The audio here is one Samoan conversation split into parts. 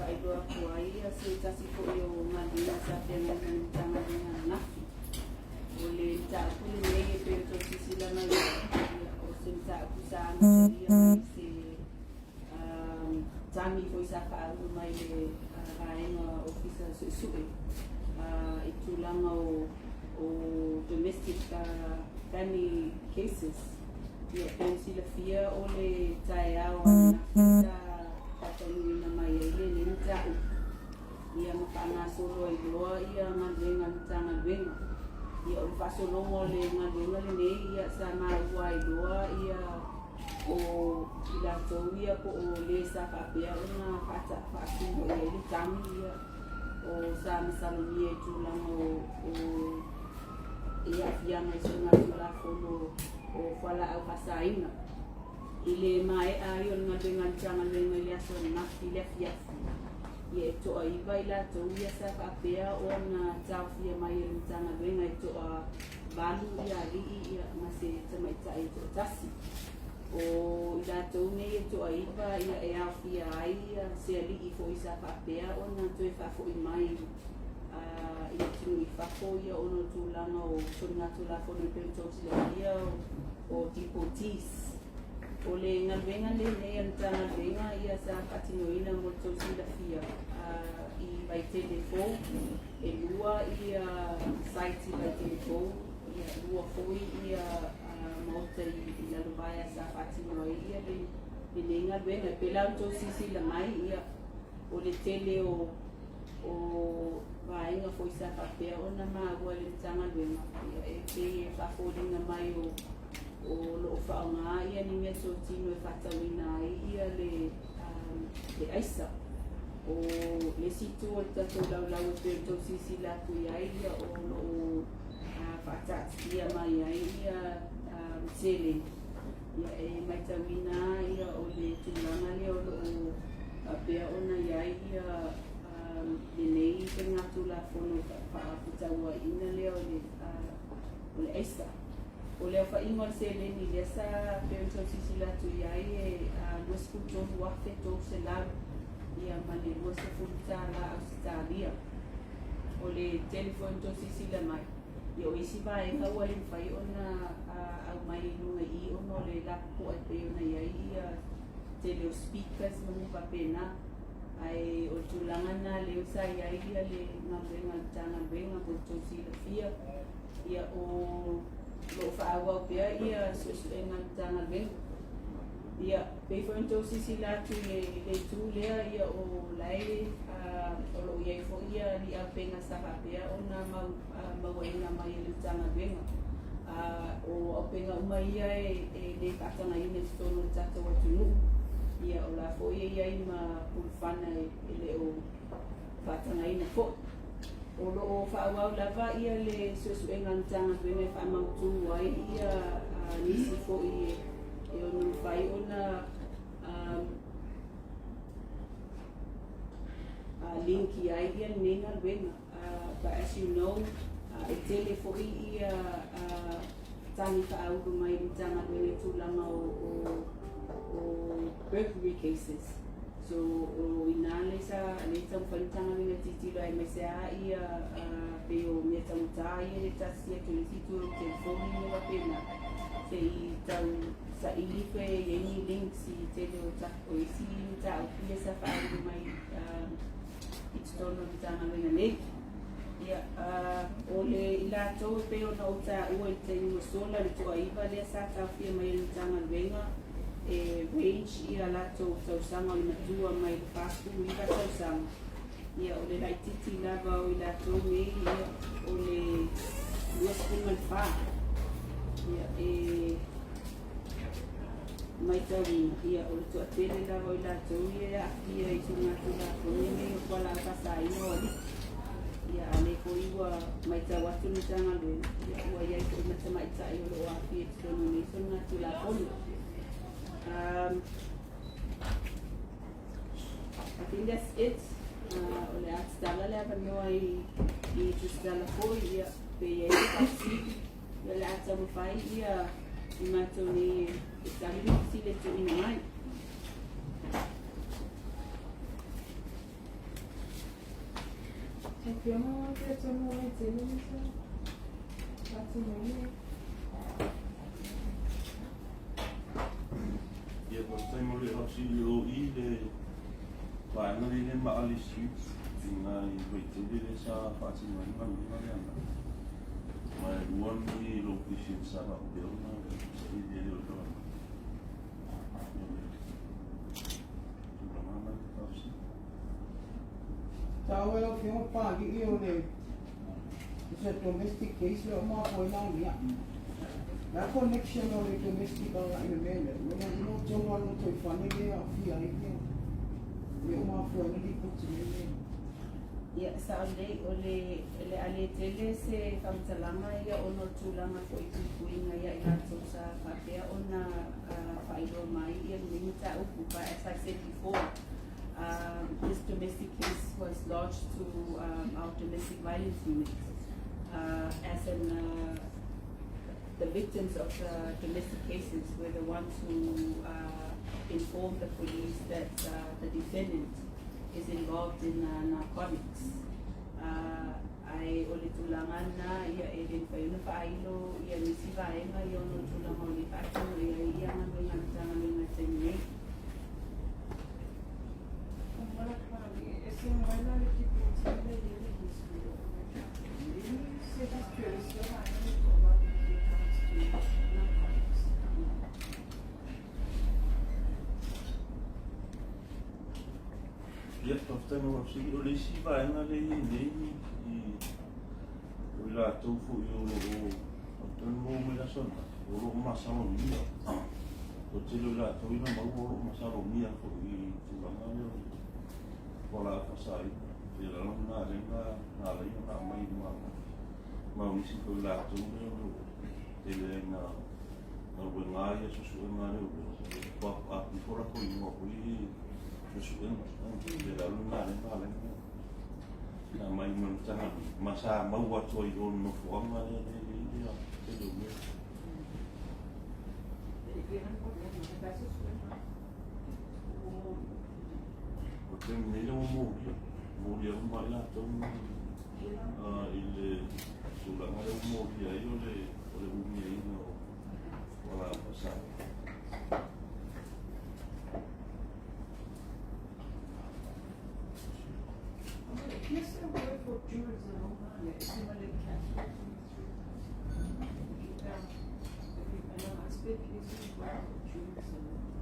faailoa atu ai se tasi foi o galuega sa feagai ma le Matagaluega ananafi. O le mataupu lenei e pei ona tou silasila mai ai, o se mataupu sa amatalia mai se tagi foi sa faaulu mai le vaega Ofisa Suesue i tulaga o domestic family cases. Ia, pei ona silafia o le taeao ananafi sa faataunuuina mai ai lenei mataupu, ia ma faagasolo ai loa ia galuega a le Matagaluega. Ia, o le faasologa o le galuega lenei, ia sa maua ai loa ia o i latou ia po o le sa faapea ona faatino i ai le tagi, ia, o sa masalogia i tulaga o i aafiaga i soligatulafono o fualaau faasaina. I le maea ai o le galuega a le Matagaluega i le aso ananafi i le afiafi, ia e toaiva i latou ia sa faapea ona taofia mai e le Matagaluega, e toavalu ia alii ia ma se tamaitai e toatasi. O i latou nei e toaiva ia e aofia ai ia se alii foi sa faapea ona toe faafoi mai i atunuu i fafo ia ona o tulaga o soligatulafono e pei ona tou silafia o deportees. O le galuega lenei a le Matagaluega ia sa faatinoina mo le tou silafia i Vaitele Fou, e lua ia sites i Vaitele Fou, ia lua foi ia maota i Lalovaea sa faatino ai ia lenei galuega. E pei la ona tou silasila mai ia o le tele o vaega foi sa faapea ona maua e le Matagaluega, ia e pei e faafoliga mai o lo o faaaoga ia ni meatotino e faatauina ai ia le aisa. O le isi itu o le tatou laulau e pei ona tou silasila atu i ai, ia o lo o faataatitia mai ai ia seleni. Ia e matauina ia o le tulaga lea o lo o faapea ona i ai ia lenei faigatulafono faafetauaiga lea o le aisa. O le aofaiga o le seleni lea sa pei ona tau silasila atu i ai e $23,300 ia ma le $20 Ausetalia. O le tele foi ona tou silasila mai, ia o isi vaega ua le mafai ona aumai i luga i i ona o le lapopoa e pei ona i ai ia tele o speakers ma mea faapena. Ae o le tulaga lena lea sa i ai ia le galuega a le Matagaluega mo le tou silafia. Ia o lo o faaauau pea ia suesuega a le Matagaluega. Ia, pei foi ona tou silasila atu i le itu lea, ia o la e o lo o i ai foi ia liaupega sa faapea ona mauaina mai e le Matagaluega. O auupega uma ia e le faatagaina i totonu o le tatou atunuu. Ia o la foi e i ai ma pulufana e le o faatagaina foi. O lo o faaauau lava ia le suesuega a le Matagaluega e faamautu ai ia nisi foi e ono mafai ona link i ai ia lenei galuega. But as you know, e tele foi ia tagi faaulu mai le Matagaluega i tulaga o burglary cases. So o ina le sa le taumafai le Matagaluega e tilotilo ai aemaise lava ia pei o mea taugata ia le tasi atu i le isi itu o le telefoni ma mea faapena, se i tau saili pe i ai ni links i tele o isi mataupu ia sa faaulu mai i totonu o le Matagaluega nei. Ia, o le i latou e pei ona ou taua i le taimi ua sola, le toaiva lea sa taofia mai e le Matagaluega, e range ia latou tausaga o le matua mai le 49 tausaga. Ia, o le laitiiti lava o i latou nei, ia, o le 24. Ia, e matauina, ia, o le toatele lava o i latou ia e aafia i soligatulafono nei o fualaau faasaina o alii. Ia, a o lea foi ua matau atu le Matagaluega, ia, ua i ai foi ma tamaitai o lo o aafia i totonu o nei soligatulafono. I think that's it. O le a tatala le avanoa i tusitala foi, ia, pe i ai se faafesili, ia, o le a taumafai ia i matou nei e tali ni fesili e tuuina mai. Afioga pe tonu ai tele le sa faatinoina. Ia, faafetai mo le faafesili o i le vaega lea i le Maali Street i nai Vaitele lea sa faatino ai le galuega lea agai. Ma e lua ni location sa faapea ona saili ai leoleo agai. O le tulaga lena le faafesili. Taua lau Afioga Papalii o le it's a domestic case lea ua mafua ai lagia. Le a connection o le domestic agai i le mea lea? Lona uiga o tonu lava le gataifale lea e aafia ai ia lea ua mafua ai ona lipoti mai le mea. Ia, sao lelei, o le le a le tele se faamatalaga ia ona o le tulaga foi i puipuiga ia i latou sa faapea ona faailoa mai ia lenei mataupu. But as I said before, this domestic case was lodged to our domestic violence unit as an the victims of the domestic cases were the ones who informed the police that the defendant is involved in narcotics. Ae o le tulaga lena ia e le mafai ona faailo ia nisi vaega ia ona o le tulaga o le faatino i ai ia galuega a le Matagaluega i le taimi nei. E se mai la le lipoti le i le history o le se history o se vaega le toa with regards to narcotics. Ia, faafetai mo le faafesili. O le isi vaega lea e i ai nei i o i latou foi o lo o faapea ona maua mai le aso ananafi, o lo o masalomia. O le tele o i latou ia na maua o lo o masalomia foi i le tulaga lea o le fualaau faasaina. E pei o le ala lena lea na ala ai ona aumai i luma ananafi. Ma o nisi foi o latou lea o lo o tele ai ina galuega ia suesuega a leoleo, faatoa apu ifo latou igoa foi i suesuega. E pei o le ala lena lea na ala ai ona aumai i luma o le Matagaluega ma sa maua atu ai i o i le nofoaga lea e i ai le tele o mea. O le taimi nei lea ua molia, molia uma ai latou i le tulaga lea ua molia ai o le umiaina o fualaau faasaina. Yes, a word for tourism,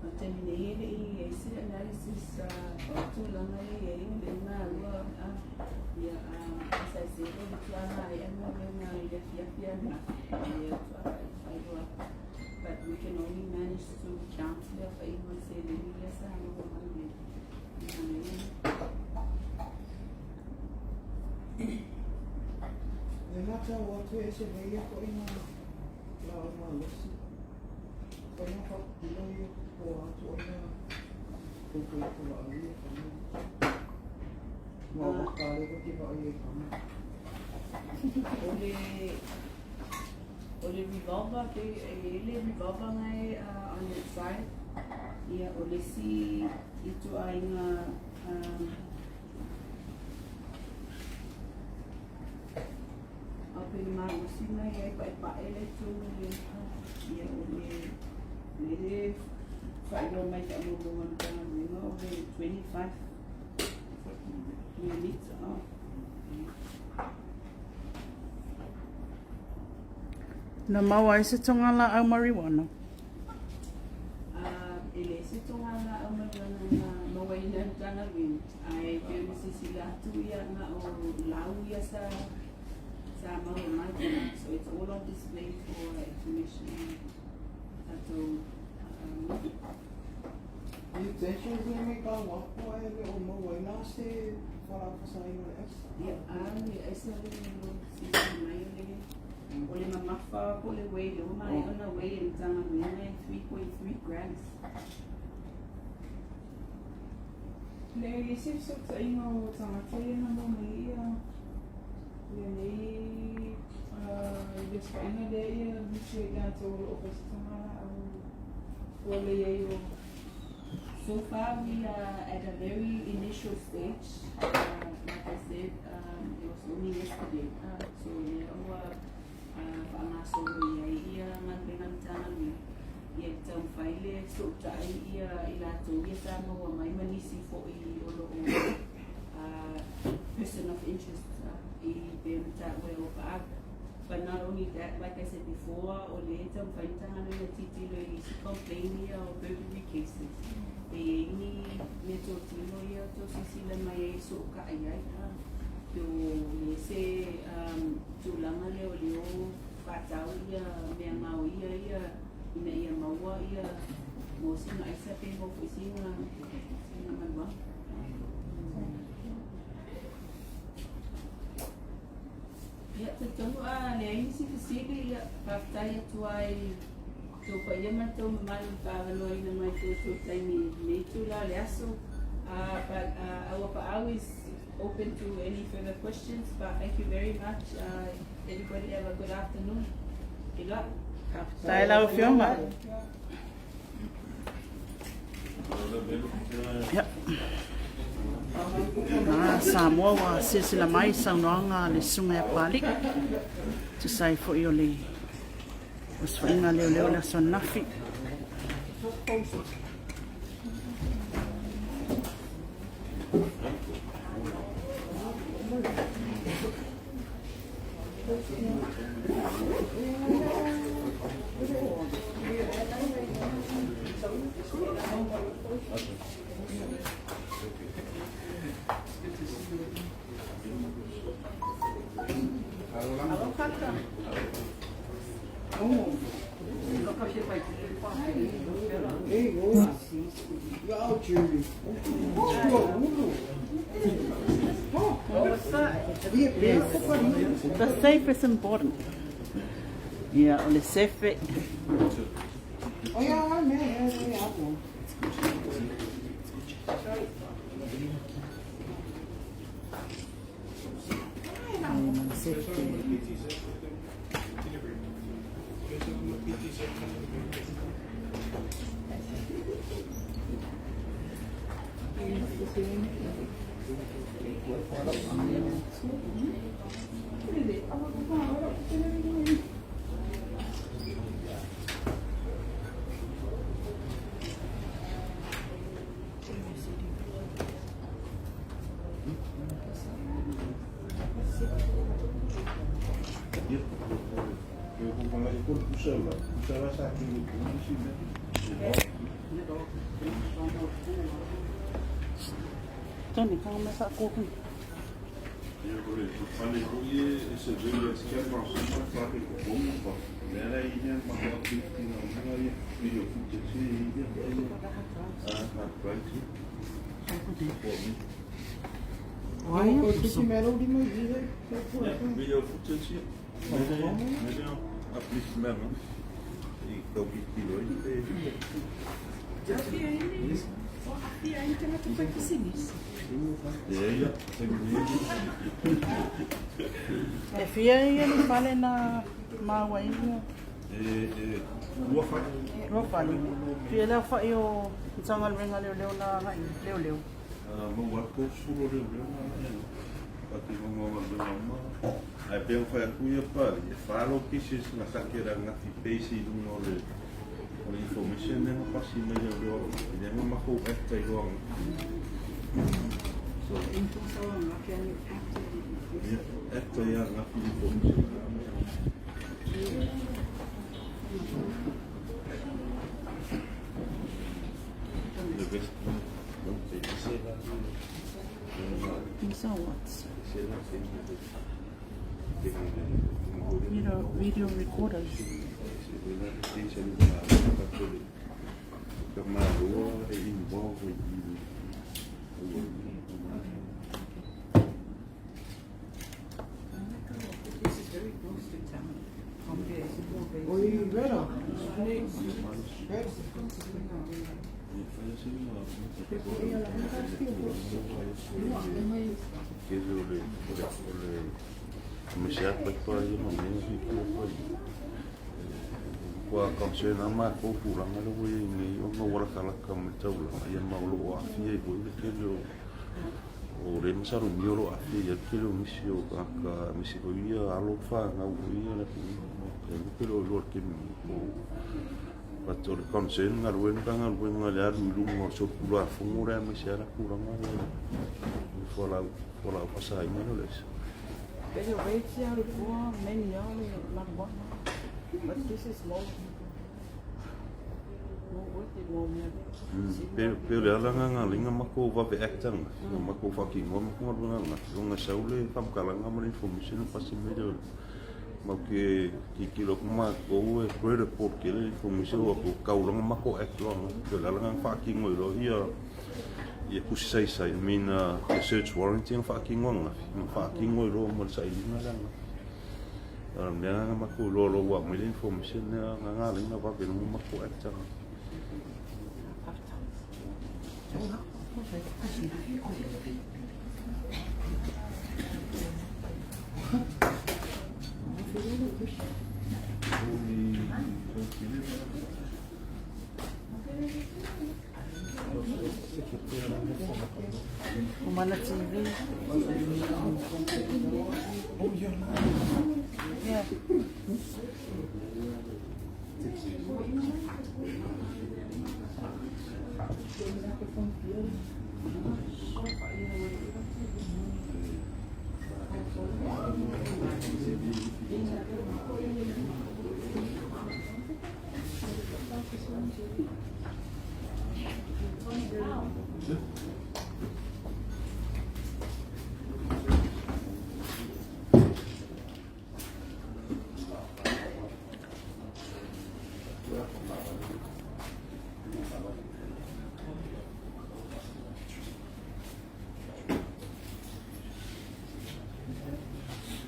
O le taimi nei e le i i ai se analysis o tulaga e i ai o le malua ia as I said o le tulaga ai galuega i le afiafi ananafi ia faatoa faailoa atu. But we can only manage to count le aofaiga o le seleni lea sa maua mai le galuega. E matau atu e ese mai ia foi na laau malosi. Foi na faapupula ia po atu ai na koukou laau ia fana. Ma o waka le ko te vaai e fana. O le revolver pe e i ai le revolver ngai on that side ia o le isi ituaiga a pe le malosi na i ai paepae le itu ia o le le faailoa mai faamaumauga o le Matagaluega o le 25 millimeter. Na maua ai se togalaau marijuana. E leai se togalaau marijuana na mauaina e le Matagaluega, ae pei ona silasila atu ia na o lau ia sa maua mai. So it's all on display for information tatou media. Utensils le mai ka wapo e le o maua ai la se fualaau faasaina o le aisa. Ia, a le aisa le o silasila mai o le mamafa po o le weigh lea ua maea ona weigh e le Matagaluega e 3.3 grams. Le isi fesootaiga o tagata ia na maua mai ia lenei i le osofaiga lea ia nisi o i latou o lo o fai se togalaau ua le i ai o. So far, we are at a very initial stage. Like I said, it was only yesterday. So, lea ua faagasolo i ai ia galuega a le Matagaluega, ia e taumafai le fesootai ia i latou ia sa maua mai ma nisi foi o lo o person of interest i pei ona taua e Opaau. But not only that, like I said before, o lea e taumafai le Matagaluega e tilotilo i isi complaint ia o burglary cases. Pe i ai ni meatotino ia o tou silasila mai ai e sookai ai. Pe o le se tulaga lea o le o faatau ia mea gaoia ia ina ia maua ia mo sina aisa pe maua foi sina maluaga. Ia, talitonu a leai nisi fesili, ia, faafetai atu ai i tou paia ma le tou mamalu i le faaavanoaina mai i tou taimi i lenei itula o le aso. But our paau is open to any further questions, but thank you very much. Everybody have a good afternoon. Good luck. Faafetai lau Afioga. Ia. Na Samoa ua silasila mai i saunoaga a le Susuga ia Papalii, tusa ai foi o le osofaiga leoleo i le aso ananafi. The safe is important. Ia, o le sefe. Ai, ma le sefe. Tony, kanga mai whaakohu. Video footage ia. Mele a policeman i tau titilo ai pe. Ia. E fia ia ni fale na maua ai ia? E ua fale. Rua fale. Fia lea whai o Matagaluega leoleo na agai leoleo. Maua atu sulu leoleo na agai. Pati maua galuega uma. Ae pei ona fai atu ia Papalii, e follow pieces na sake la gati base i luga o le o le information lea na pasi mai leoleo alofa. E leai na matou act ai loa. So, ia, act ai lava gati information na aumai. Le best. These are what? Video recorders. This is very close to town. Oi, Vera. Vera. Matua concern lava matou i tulaga lea ua i ai nei ona ua latalata mai le taulaga ia ma o lo o aafia ai foi le tele o o lea e masalomia o lo o aafia i ai le tele o nisi o tagata aemaise foi ia alo ma fanau foi ia a le atunuu. E pe le o iloa i le taimi nei po o But o le concern galuega le Matagaluega i le alu i luma o le solitulafono lea aemaise lava le tulaga lea i le fualaau fualaau faasaina lea o le aisa. Pe le wait ia le pua many ia le marijuana. But this is more more worth it more mea. Pe pe o le ala lena na ala ai ona matou vave act ana, na matou faatinoa le matou galuega ananafi ona e sau le faamatalaga ma le information e pasi mai le Matou te tilotilo atu matou e credible tele le information ua atu tau loa ona matou act loa ananafi. Pei o le ala lena na faatino ai loa ia ia tusi saisai, I mean ia search warrant ia na faatino ananafi, na faatino ai loa ma le sailiga lea ananafi. O le mea lena na matou iloa loa ua aumai le information lea na ala ai ona vave loa ona matou act ananafi. O Mana TV. Yeah.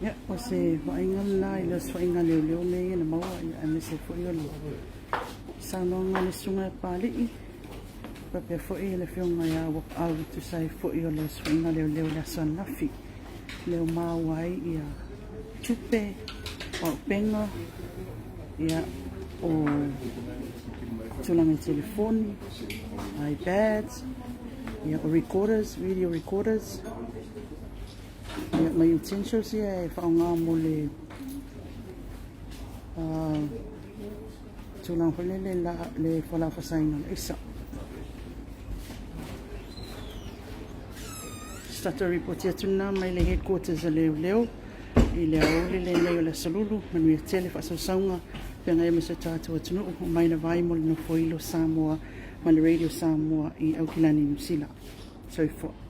Ia, o se vaaiga lena i le osofaiga leoleo lea ia na maua, ia, aemaise foi o le saunoaga a le Susuga ia Papalii, faapea foi le Afioga ia Uapaau e tusa ai foi o le osofaiga leoleo i le aso ananafi, lea ua maua ai ia tupe, o auupega, ia, o tulaga i telefoni, iPads, ia, o recorders, video recorders, ia, ma utensils ia e faaaoga mo le tulaga foi lele la, le fualaau faasaina o le aisa. Se tatou ripoti atu lena mai le headquarters a Leoleo i le aoauli lenei o le Aso Lulu. Manuia tele faasausauga feagai ai ma si o tatou atunuu. Omai na vai mo le nofoilo Samoa ma le Radio Samoa i Aukilani, Niu Sila. Soifua.